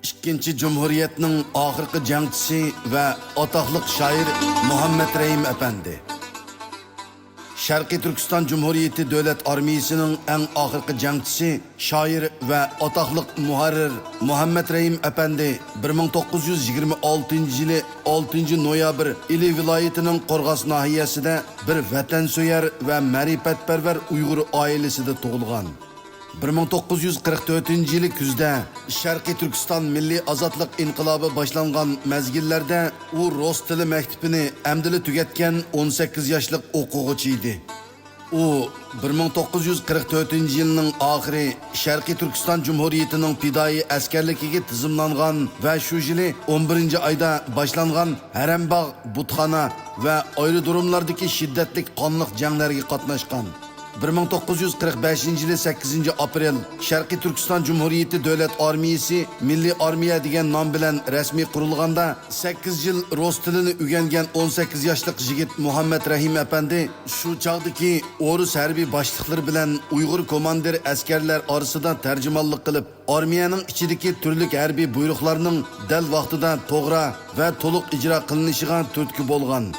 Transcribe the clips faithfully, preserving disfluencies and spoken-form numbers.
ئىككىنچى جۇمھۇرىيەتنىڭ ئاخىرقى جەڭچىسى ۋە ئاتاقلىق شائىر مۇھەممەد رەھىم ئەپەندى. شەرقىي تۈركىستان جۇمھۇرىيىتى دۆلەت ئارمىيىسىنىڭ ئەڭ ئاخىرقى جەڭچىسى، شائىر ۋە ئاتاقلىق مۇھەررىر مۇھەممەد رەھىم ئەپەندى بىر مىڭ توققۇز يۈز يىگىرمە ئالتىنچى يىلى ئالتىنچى نويابىر ئىلى ۋىلايىتىنىڭ قورغاس ناھىيەسىدە بىر ۋەتەنسۆيەر ۋە مەرىپەتپەرۋەر ئۇيغۇر ئائىلىسىدە تۇغۇلغان. بىر مىڭ توققۇز يۈز قىرىق تۆتىنچى يىلى كۈزدە شەرقىي تۈركىستان مىللىي ئازادلىق ئىنقىلابى باشلانغان مەزگىللەردە ئۇ رۇس تىلى مەكتىپىنى ئەمدىلا تۈگەتكەن ئون سەككىز ياشلىق ئوقۇغۇچى ئىدى. ئۇ بىر مىڭ توققۇز يۈز قىرىق تۆتىنچى يىلنىڭ ئاخىرى شەرقىي تۈركىستان جۇمھۇرىيىتىنىڭ پىدائىي ئەسكەرلىكىگە تىزىملانغان ۋە شۇ يىلى ئون بىرىنچى ئايدا باشلانغان ھەرەمباغ بۇتخانا ۋە ئايرودروملاردىكى شىددەتلىك قانلىق جەڭلەرگە قاتناشقان. بىر مىڭ توققۇز يۈز قىرىق بەشىنچى يىلى سەككىزىنچى ئاپرېل شەرقىي تۈركىستان جۇمھۇرىيىتى دۆلەت ئارمىيىسى مىللىي ئارمىيە دېگەن نام بىلەن رەسمىي قۇرۇلغاندا، سەككىز يىل رۇس تىلىنى ئۆگەنگەن ئون سەككىز ياشلىق يىگىت مۇھەممەد رەھىم ئەپەندى شۇ چاغدىكى ئورۇس ھەربىي باشلىقلىرى بىلەن ئۇيغۇر كوماندىر ئەسكەرلەر ئارىسىدا تەرجىمانلىق قىلىپ، ئارمىيەنىڭ ئىچىدىكى تۈرلۈك ھەربىي بۇيرۇقلارنىڭ دەل ۋاقتىدا توغرا ۋە تولۇق ئىجرا قىلىنىشىغا تۈرتكە بولغان.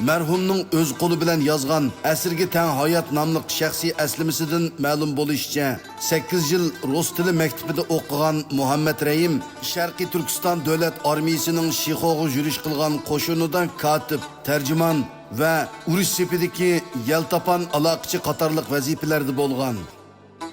مەرھۇمنىڭ ئۆز قولى بىلەن يازغان ئەسىرگە تەڭ ھايات ناملىق شەخسىي ئەسلىمىسىدىن مەلۇم بولۇشىچە، سەككىز يىل رۇس تىلى مەكتىپىدە ئوقۇغان مۇھەممەد رەھىم شەرقىي تۈركىستان دۆلەت ئارمىيىسىنىڭ شىخوغا يۈرۈش قىلغان قوشۇنىدا كاتىپ، تەرجىمان ۋە ئۇرۇش سېپىدىكى يەلتاپان ئالاقىچى قاتارلىق ۋەزىپىلەردە بولغان.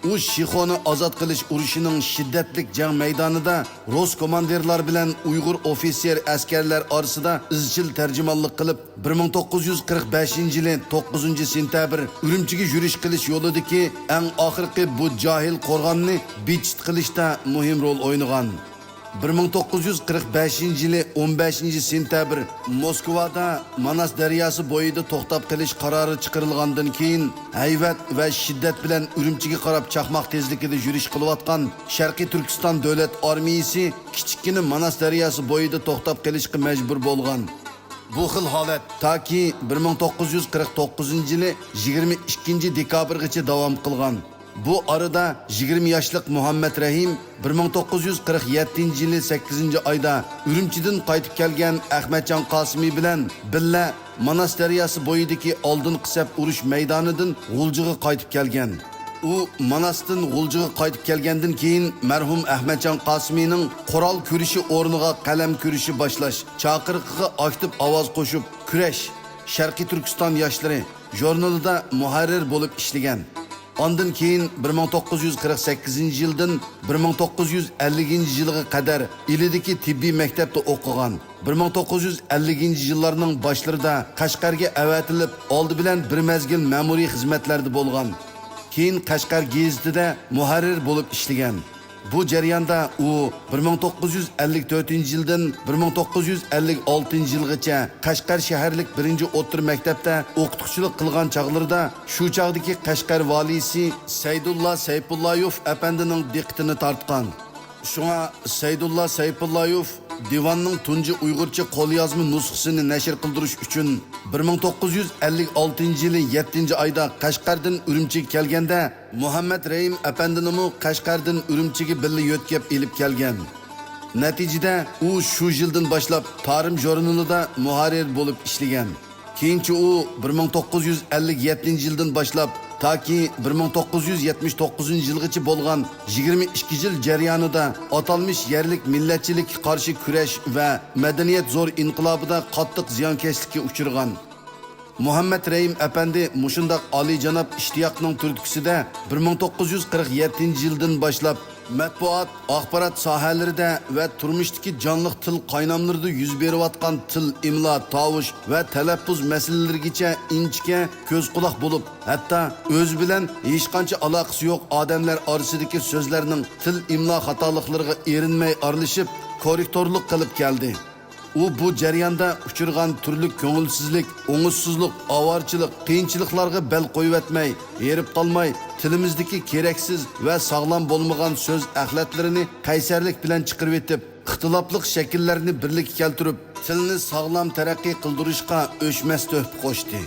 ئۇ شىخونى ئازاد قىلىش ئۇرۇشىنىڭ شىددەتلىك جەڭ مەيدانىدا رۇس كوماندىرلار بىلەن ئۇيغۇر ئوفىتسېر ئەسكەرلەر ئارىسىدا ئىزچىل تەرجىمانلىق قىلىپ، بىر مىڭ توققۇز يۈز قىرىق بەشىنچى يىلى توققۇزىنچى سېنتەبىر ئۈرۈمچىگە يۈرۈش قىلىش يولىدىكى ئەڭ ئاخىرقى بۇ جاھىل قورغاننى بىچىت قىلىشتا مۇھىم رول ئوينىغان. بىر مىڭ توققۇز يۈز قىرىق بەشىنچى يىلى ئون بەشىنچى سېنتەبىر موسكۋادا ماناس دەرياسى بويىدا توختاپ قېلىش قارارى چىقىرىلغاندىن كېيىن، ھەيۋەت ۋە شىددەت بىلەن ئۈرۈمچىگە قاراپ چاقماق تېزلىكىدە يۈرۈش قىلىۋاتقان شەرقىي تۈركىستان دۆلەت ئارمىيىسى كىچىككىنە ماناس دەرياسى بويىدا توختاپ قېلىشقا مەجبۇر بولغان. بۇ خىل ھالەت تاكى بىر مىڭ توققۇز يۈز قىرىق توققۇزىنچى يىلى يىگىرمە ئىككىنچى دېكابىرغىچە داۋام قىلغان. بۇ ئارىدا يىگىرمە ياشلىق مۇھەممەد رەھىم بىر مىڭ توققۇز يۈز قىرىق يەتتىنچى يىلى سەككىزىنچى ئايدا ئۈرۈمچىدىن قايتىپ كەلگەن ئەخمەتجان قاسىمى بىلەن بىللە ماناس دەرياسى بويىدىكى ئالدىنقى سەپ ئۇرۇش مەيدانىدىن غۇلجىغا قايتىپ كەلگەن. ئۇ ماناستىن غۇلجىغا قايتىپ كەلگەندىن كېيىن، مەرھۇم ئەخمەتجان قاسىمىنىڭ قورال كۈرىشى ئورنىغا قەلەم كۈرىشى باشلاش چاقىرىقىغا ئاكتىپ ئاۋاز قوشۇپ، كۈرەش، شەرقىي تۈركىستان ياشلىرى ژۇرنىلىدا مۇھەررىر بولۇپ ئىشلىگەن. ئاندىن كېيىن بىر مىڭ توققۇز يۈز قىرىق سەككىزىنچى يىلدىن بىر مىڭ توققۇز يۈز ئەللىكىنچى يىلغا قەدەر ئىلىدىكى تېببىي مەكتەپتە ئوقۇغان. بىر مىڭ توققۇز يۈز ئەللىكىنچى يىللارنىڭ باشلىرىدا قەشقەرگە ئەۋەتىلىپ، ئالدى بىلەن بىر مەزگىل مەمۇرىي خىزمەتلەردە بولغان. كېيىن قەشقەر گېزىتىدە مۇھەررىر بولۇپ ئىشلىگەن. بۇ جەرياندا ئۇ بىر مىڭ توققۇز يۈز ئەللىك تۆتىنچى يىلدىن بىر مىڭ توققۇز يۈز ئەللىك ئالتىنچى يىلغىچە قەشقەر شەھەرلىك بىرىنچى ئوتتۇرا مەكتەپتە ئوقۇتقۇچىلىق قىلغان چاغلىرىدا شۇ چاغدىكى قەشقەر ۋالىيسى سەيدۇللا سەيپۇللايوف ئەپەندىنىڭ دىققىتىنى تارتقان. شۇڭا سەيدۇللا سەيپۇللايوف دىۋاننىڭ تۇنجى ئۇيغۇرچە قوليازما نۇسخىسىنى نەشر قىلدۇرۇش ئۈچۈن بىر مىڭ توققۇز يۈز ئەللىك ئالتىنچى يىلى يەتتىنچى ئايدا قەشقەردىن ئۈرۈمچىگە كەلگەندە، مۇھەممەد رەھىم ئەپەندىنىمۇ قەشقەردىن ئۈرۈمچىگە بىللە يۆتكەپ ئېلىپ كەلگەن. نەتىجىدە، ئۇ شۇ يىلدىن باشلاپ تارىم ژۇرنىلىدا مۇھەررىر بولۇپ ئىشلىگەن. كېيىنچە ئۇ بىر مىڭ توققۇز يۈز ئەللىك يەتتىنچى يىلدىن باشلاپ تاكى بىر مىڭ توققۇز يۈز يەتمىش توققۇزىنچى يىلغىچە بولغان يىگىرمە ئىككى يىل جەريانىدا ئاتالمىش يەرلىك مىللەتچىلىككە قارشى كۈرەش ۋە مەدەنىيەت زور ئىنقىلابىدا قاتتىق زىيانكەشلىككە ئۇچرىغان. مۇھەممەد رەھىم ئەپەندى مۇشۇنداق ئالىيجاناب ئىشتىياقنىڭ تۈرتكىسىدە بىر مىڭ توققۇز يۈز قىرىق يەتتىنچى يىلدىن باشلاپ مەتبۇئات، ئاخبارات ساھەلىرىدە ۋە تۇرمۇشتىكى جانلىق تىل قايناملىرىدا يۈز بېرىۋاتقان تىل، ئىملا، تاۋۇش ۋە تەلەپپۇز مەسىلىلىرىگىچە ئىنچىكە كۆز-قۇلاق بولۇپ، ھەتتا ئۆزى بىلەن ھېچقانچە ئالاقىسى يوق ئادەملەر ئارىسىدىكى سۆزلەرنىڭ تىل، ئىملا خاتالىقلىرىغا ئېرىنمەي ئارىلىشىپ، كوررېكتورلۇق قىلىپ كەلدى. ئۇ بۇ جەرياندا ئۇچرىغان تۈرلۈك كۆڭۈلسىزلىك، ئوڭۇشسىزلىق، ئاۋارىچىلىق، قىيىنچىلىقلارغا بەل قويۇۋەتمەي، ھېرىپ قالماي، تىلىمىزدىكى كېرەكسىز ۋە ساغلام بولمىغان سۆز ئەخلەتلىرىنى قەيسەرلىك بىلەن چىقىرىۋېتىپ، ئىختىلاپلىق شەكىللەرنى بىرلىككە كەلتۈرۈپ، تىلنى ساغلام تەرەققىي قىلدۇرۇشقا ئۆچمەس تۆھپە قوشتى.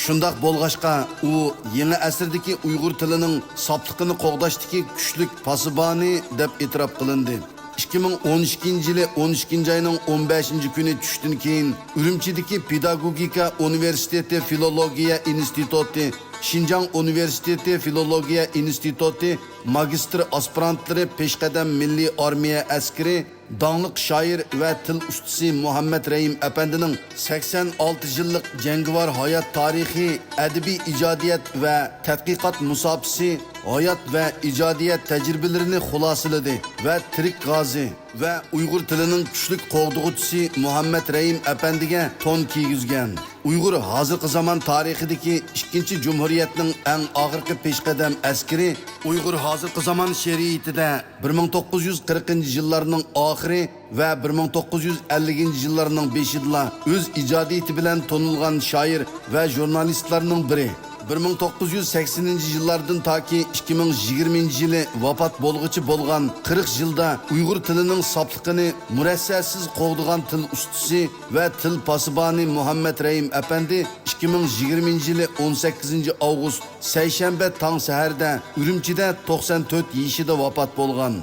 شۇنداق بولغاچقا، ئۇ يېڭى ئەسىردىكى ئۇيغۇر تىلىنىڭ ساپلىقىنى قوغداشتىكى كۈچلۈك پاسىبانى دەپ ئېتىراپ قىلىندى. ئىككى مىڭ ئون ئىككىنچى يىلى ئون ئىككىنچى ئاينىڭ ئون بەشىنچى كۈنى چۈشتىن كېيىن ئۈرۈمچىدىكى پېداگوگىكا ئۇنىۋېرسىتېتى فىلولوگىيە ئىنستىتۇتى، شىنجاڭ ئۇنىۋېرسىتېتى فىلولوگىيە ئىنستىتۇتى ماگىستىر ئاسپىرانتلىرى پېشقەدەم مىللىي ئارمىيە ئەسكىرى، داڭلىق شائىر ۋە تىل ئۇستىسى مۇھەممەد رەھىم ئەپەندىنىڭ سەكسەن ئالتە يىللىق جەڭگىۋار ھايات تارىخى، ئەدەبىي ئىجادىيەت ۋە تەتقىقات مۇساپىسى، ھايات ۋە ئىجادىيەت تەجرىبىلىرىنى خۇلاسىلىدى ۋە تىرىك غازى ۋە ئۇيغۇر تىلىنىڭ كۈچلۈك قوغدىغۇچىسى مۇھەممەد رەھىم ئەپەندىگە تون كىيگۈزگەن. ئۇيغۇر ھازىرقى زامان تارىخىدىكى ئىككىنچى جۇمھۇرىيەتنىڭ ئەڭ ئاخىرقى پېشقەدەم ئەسكىرى، ئۇيغۇر ھازىرقى زامان شېئىرىيىتىدە بىر مىڭ توققۇز يۈز قىرىقىنچى يىللارنىڭ ئاخىرى ۋە بىر مىڭ توققۇز يۈز ئەللىكىنچى يىللارنىڭ بېشىدىلا ئۆز ئىجادىيىتى بىلەن تونۇلغان شائىر ۋە ژۇرنالىستلارنىڭ بىرى. بىر مىڭ توققۇز يۈز سەكسىنىنچى يىللاردىن تاكى ئىككى مىڭ يىگىرمىنچى يىلى ۋاپات بولغۇچە بولغان قىرىق يىلدا ئۇيغۇر تىلىنىڭ ساپلىقىنى مۇرەسسەسىز قوغدىغان تىل ئۇستىسى ۋە تىل پاسىبانى مۇھەممەد رەھىم ئەپەندى ئىككى مىڭ يىگىرمىنچى يىلى ئون سەككىزىنچى ئاۋغۇست سەيشەنبە تاڭ سەھەردە ئۈرۈمچىدە توقسان تۆت يېشىدا ۋاپات بولغان.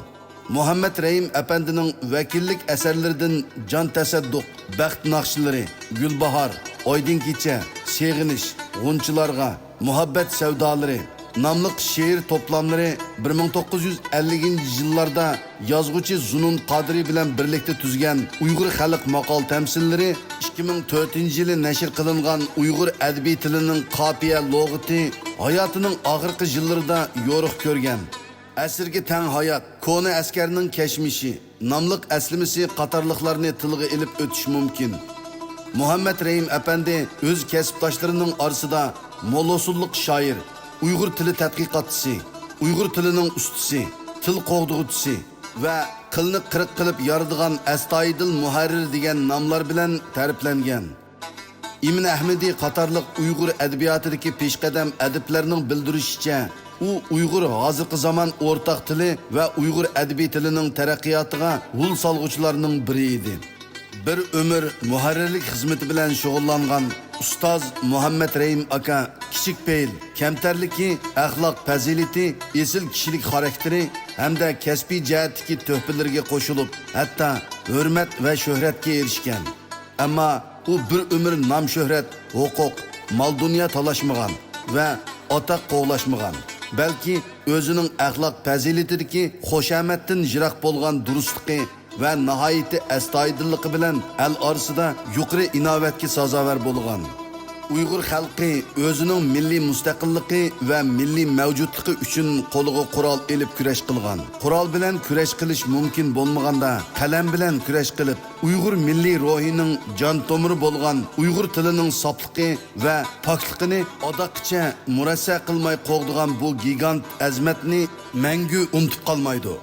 مۇھەممەد رەھىم ئەپەندىنىڭ ۋەكىللىك ئەسەرلىرىدىن جان تەسەددۇق، بەخت ناخشىلىرى، گۈلباھار، ئايدىڭ كېچە، سېغىنىش، غۇنچىلارغا، مۇھەببەت سەۋدالىرى ناملىق شېئىر توپلاملىرى بىر مىڭ توققۇز يۈز ئەللىكىنچى يىللاردا يازغۇچى زۇنۇن قادىرى بىلەن بىرلىكتە تۈزگەن ئۇيغۇر خەلق ماقال تەمسىللىرى، ئىككى مىڭ تۆتىنچى يىلى نەشر قىلىنغان ئۇيغۇر ئەدەبىي تىلىنىڭ قاپىيە لۇغىتى ھاياتىنىڭ ئاخىرقى يىللىرىدا يورۇق كۆرگەن. ئەسىرگە تەڭ ھايات، كونا ئەسكەرنىڭ كەچمىشى ناملىق ئەسلىمىسى قاتارلىقلارنى تىلغا ئېلىپ ئۆتۈش مۇمكىن. مۇھەممەد رەھىم ئەپەندى ئۆز كەسىپداشلىرىنىڭ ئارىسىدا مول ھوسۇللۇق شائىر، ئۇيغۇر تىلى تەتقىقاتچىسى، ئۇيغۇر تىلىنىڭ ئۇستىسى، تىل قوغدىغۇچىسى ۋە قىلنى قىرىق قىلىپ يارىدىغان ئەستايىدىل مۇھەررىر دېگەن ناملار بىلەن تەرىپلەنگەن. ئىمىن ئەھمىدى قاتارلىق ئۇيغۇر ئەدەبىياتىدىكى پېشقەدەم ئەدىبلەرنىڭ بىلدۈرۈشىچە، ئۇ ئۇيغۇر ھازىرقى زامان ئورتاق تىلى ۋە ئۇيغۇر ئەدەبىي تىلىنىڭ تەرەققىياتىغا غول سالغۇچىلارنىڭ بىرى ئىدى. بىر ئۆمۈر مۇھەررىرلىك خىزمىتى بىلەن شۇغۇللانغان ئۇستاز مۇھەممەد رەھىم ئاكا كىچىك پېئىل، كەمتەرلىكى، ئەخلاق پەزىلىتى، ئېسىل كىشىلىك خاراكتېرى ھەمدە كەسپىي جەھەتتىكى تۆھپىلىرىگە قوشۇلۇپ، ھەتتا ھۆرمەت ۋە شۆھرەتكە ئېرىشكەن. ئەمما ئۇ بىر ئۆمۈر نام-شۆھرەت، ھوقۇق، مال-دۇنيا تالاشمىغان ۋە ئاتاق قوغلاشمىغان، بەلكى ئۆزىنىڭ ئەخلاق پەزىلىتىدىكى خۇشامەتتىن يىراق بولغان دۇرۇسلۇقى ۋە ناھايىتى ئەستايىدىللىقى بىلەن ئەل ئارىسىدا يۇقىرى ئىناۋەتكە سازاۋەر بولغان. ئۇيغۇر خەلقى ئۆزىنىڭ مىللىي مۇستەقىللىقى ۋە مىللىي مەۋجۇتلۇقى ئۈچۈن قولىغا قورال ئېلىپ كۈرەش قىلغان. قورال بىلەن كۈرەش قىلىش مۇمكىن بولمىغاندا، قەلەم بىلەن كۈرەش قىلىپ، ئۇيغۇر مىللىي روھىنىڭ جان تومۇرى بولغان ئۇيغۇر تىلىنىڭ ساپلىقى ۋە پاكلىقىنى ئاداققىچە مۇرەسسە قىلماي قوغدىغان بۇ گىگانت ئەزىمەتنى مەڭگۈ ئۇنتۇپ قالمايدۇ.